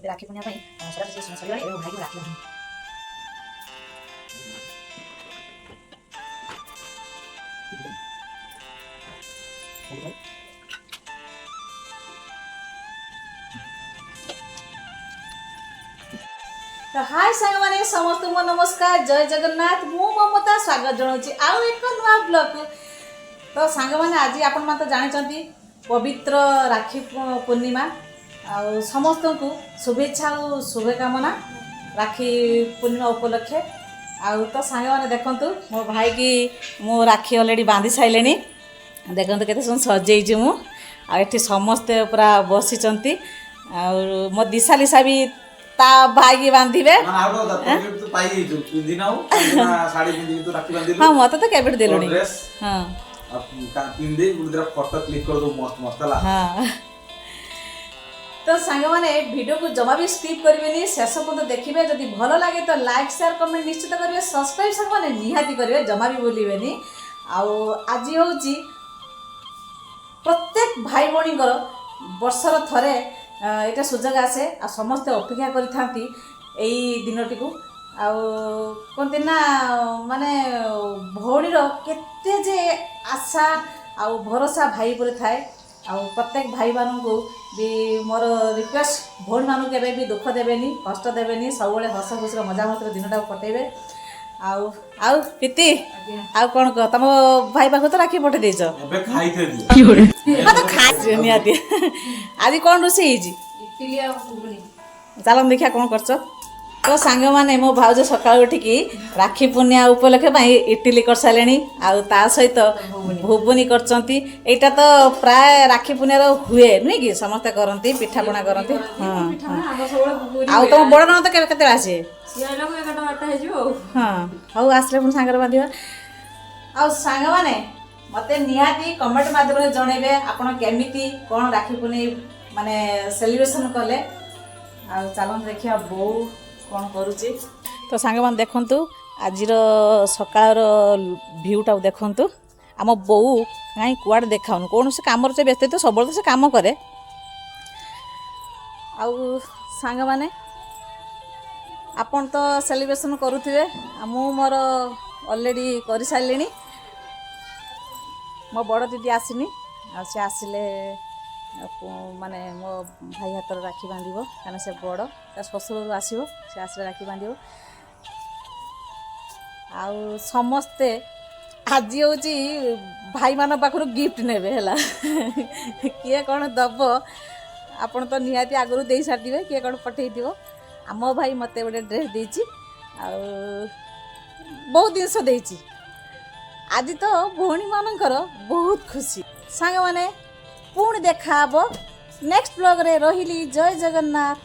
ଏବେ ରାକ୍ଷୀ ପୂର୍ଣ୍ଣିମା ପାଇଁ ସଜାସଜି ସରିଗଲାଣି। ଏବେ ମୋ ଭାଇକି ରାକ୍ଷୀ ବାନ୍ଧିବି। ତ ହାଇ ସାଙ୍ଗମାନେ, ସମସ୍ତଙ୍କୁ ମୋ ନମସ୍କାର, ଜୟ ଜଗନ୍ନାଥ। ମୁଁ ମମତା ସ୍ୱାଗତ ଜଣାଉଛି ଆଉ ଏକ ନୂଆ ବ୍ଲଗକୁ। ତ ସାଙ୍ଗମାନେ, ଆଜି ଆପଣମାନେ ତ ଜାଣିଛନ୍ତି ପବିତ୍ର ରାକ୍ଷୀ ପୂର୍ଣ୍ଣିମା। ଆଉ ସମସ୍ତଙ୍କୁ ଶୁଭେଚ୍ଛା ଆଉ ଶୁଭକାମନା ରାକ୍ଷୀ ପୂର୍ଣ୍ଣିମା ଉପଲକ୍ଷେ। ଆଉ ତ ସାଙ୍ଗମାନେ, ଦେଖନ୍ତୁ, ମୋ ଭାଇକି ମୁଁ ରାକ୍ଷୀ ଅଲରେଡ଼ି ବାନ୍ଧି ସାରିଲିଣି। ଦେଖନ୍ତୁ କେତେ ସୁନ୍ଦର ସଜେଇଛି ମୁଁ। ଆଉ ଏଠି ସମସ୍ତେ ପୁରା ବସିଛନ୍ତି ଆଉ ମୋ ଦିଶା ଲିସା ବି ତା ଭାଇକି ବାନ୍ଧିବେ। ନା, ଆଉ ଗୋଟେ କଥା, ତୋ gift ତୁ ପାଇଯାଇଛୁ, ପିନ୍ଧି ନାହୁଁ କାହିଁକି ନା ଶାଢୀ ପିନ୍ଧିକି ତୁ ରାକ୍ଷୀ ବାନ୍ଧିଲୁ। ହଁ, ମତେ ତ କେବେଠୁ ଦେଲୁଣି। ଡ୍ରେସ୍ ଆଉ ପିନ୍ଧି ଗୋଟେ ଦିଟା ଫଟୋ କ୍ଲିକ୍ କରିଦବୁ ମସ୍ତ ମସ୍ତ, ହେଲା? ହଁ, ତ ସାଙ୍ଗମାନେ, ଭିଡ଼ିଓକୁ ଜମା ବି ସ୍କିପ୍ କରିବେନି, ଶେଷ ପର୍ଯ୍ୟନ୍ତ ଦେଖିବେ। ଯଦି ଭଲ ଲାଗେ ତ ଲାଇକ୍, ସେୟାର, କମେଣ୍ଟ ନିଶ୍ଚିତ କରିବେ। ସବସ୍କ୍ରାଇବ୍ ସାଙ୍ଗମାନେ ନିହାତି କରିବେ, ଜମା ବି ଭୁଲିବେନି। ଆଉ ଆଜି ହେଉଛି ପ୍ରତ୍ୟେକ ଭାଇ ଭଉଣୀଙ୍କର ବର୍ଷର ଥରେ ଏଇଟା ସୁଯୋଗ ଆସେ ଆଉ ସମସ୍ତେ ଅପେକ୍ଷା କରିଥାନ୍ତି ଏଇ ଦିନଟିକୁ। ଆଉ କୁହନ୍ତି ନା, ମାନେ ଭଉଣୀର କେତେ ଯେ ଆଶା ଆଉ ଭରସା ଭାଇ ଉପରେ ଥାଏ। ଆଉ ପ୍ରତ୍ୟେକ ଭାଇମାନଙ୍କୁ ବି ମୋର ରିକ୍ୱେଷ୍ଟ, ଭଉଣୀମାନଙ୍କୁ କେବେ ବି ଦୁଃଖ ଦେବେନି, କଷ୍ଟ ଦେବେନି, ସବୁବେଳେ ହସ ଖୁସିର ମଜାମସ୍ତିର ଦିନଟାକୁ କଟେଇବେ। ଆଉ ପ୍ରୀତି, ଆଉ କ'ଣ କହ? ତମ ଭାଇ ପାଖକୁ ତ ରାକ୍ଷୀ ପଠେଇ ଦେଇଛ। ଏବେ ଖାଇଥିଲି। ହଁ, ତ ଖାଇଛି ନିହାତି। ଆଜି କ'ଣ ରୋଷେଇ ହେଇଛି? ଇଟିଲି ଆଉ ଘୁଗୁନି। ଚାଲନ୍ତୁ ଦେଖିବା କ'ଣ କରୁଛ। ତ ସାଙ୍ଗମାନେ, ମୋ ଭାଉଜ ସକାଳୁ ଉଠିକି ରାକ୍ଷୀ ପୂର୍ଣ୍ଣିମା ଉପଲକ୍ଷେ ପାଇଁ ଇଟିଲି କରିସାରିଲେଣି ଆଉ ତା ସହିତ ଘୁଗୁନି କରିଛନ୍ତି। ଏଇଟା ତ ପ୍ରାୟ ରାକ୍ଷୀ ପୂର୍ଣ୍ଣିମାର ହୁଏ, ନୁହେଁ କି? ସମସ୍ତେ କରନ୍ତି, ପିଠାପଣା କରନ୍ତି। ହଁ। ଆମର ସବୁବେଳେ ଘୁଗୁନି। ଆଉ ତମ ବଡ଼ ନଣନ୍ଦ କେବେ କେତେବେଳେ ଆସିବେ? ସିଏ ଆଇଲାକୁ 11ଟା 12ଟା ହେଇଯିବ ଆଉ। ହଁ, ହଉ, ଆସିଲେ ପୁଣି ସାଙ୍ଗରେ ବାନ୍ଧିବା। ଆଉ ସାଙ୍ଗମାନେ, ମୋତେ ନିହାତି କମେଣ୍ଟ ମାଧ୍ୟମରେ ଜଣେଇବେ ଆପଣ କେମିତି କ'ଣ ରାକ୍ଷୀ ପୂର୍ଣ୍ଣିମା ମାନେ ସେଲିବ୍ରେସନ୍ କଲେ। ଆଉ ଚାଲନ୍ତୁ ଦେଖିବା ବୋଉ କ'ଣ କରୁଛି। ତ ସାଙ୍ଗମାନେ, ଦେଖନ୍ତୁ, ଆଜିର ସକାଳର ଭିଉଟାକୁ ଦେଖନ୍ତୁ। ଆମ ବୋଉ କାହିଁ କୁଆଡ଼େ ଦେଖାଉନି, କୌଣସି କାମରେ ସେ ବ୍ୟସ୍ତ। ତ ସବୁବେଳେ ତ ସେ କାମ କରେ। ଆଉ ସାଙ୍ଗମାନେ, ଆପଣ ତ ସେଲିବ୍ରେସନ୍ କରୁଥିବେ ଆଉ ମୁଁ ମୋର ଅଲରେଡ଼ି କରିସାରିଲିଣି। ମୋ ବଡ଼ ଦିଦି ଆସିନି, ଆଉ ସେ ଆସିଲେ ମାନେ ମୋ ଭାଇ ହାତରେ ରାକ୍ଷୀ ବାନ୍ଧିବ, କାରଣ ସେ ବଡ଼, ତା ଶ୍ୱଶୁରରୁ ଆସିବ, ସେ ଆସିଲେ ରାକ୍ଷୀ ବାନ୍ଧିବ। ଆଉ ସମସ୍ତେ ଆଜି ହେଉଛି ଭାଇମାନଙ୍କ ପାଖରୁ ଗିଫ୍ଟ ନେବେ, ହେଲା? କିଏ କ'ଣ ଦେବ, ଆପଣ ତ ନିହାତି ଆଗରୁ ଦେଇ ସାରିଥିବେ, କିଏ କ'ଣ ପଠେଇଥିବ। ଆମ ଭାଇ ମୋତେ ଗୋଟେ ଡ୍ରେସ୍ ଦେଇଛି ଆଉ ବହୁତ ଜିନିଷ ଦେଇଛି। ଆଜି ତ ଭଉଣୀମାନଙ୍କର ବହୁତ ଖୁସି। ସାଙ୍ଗମାନେ, ପୁଣି ଦେଖା ହେବ ନେକ୍ସଟ ବ୍ଲଗ୍ରେ। ରହିଲି, ଜୟ ଜଗନ୍ନାଥ।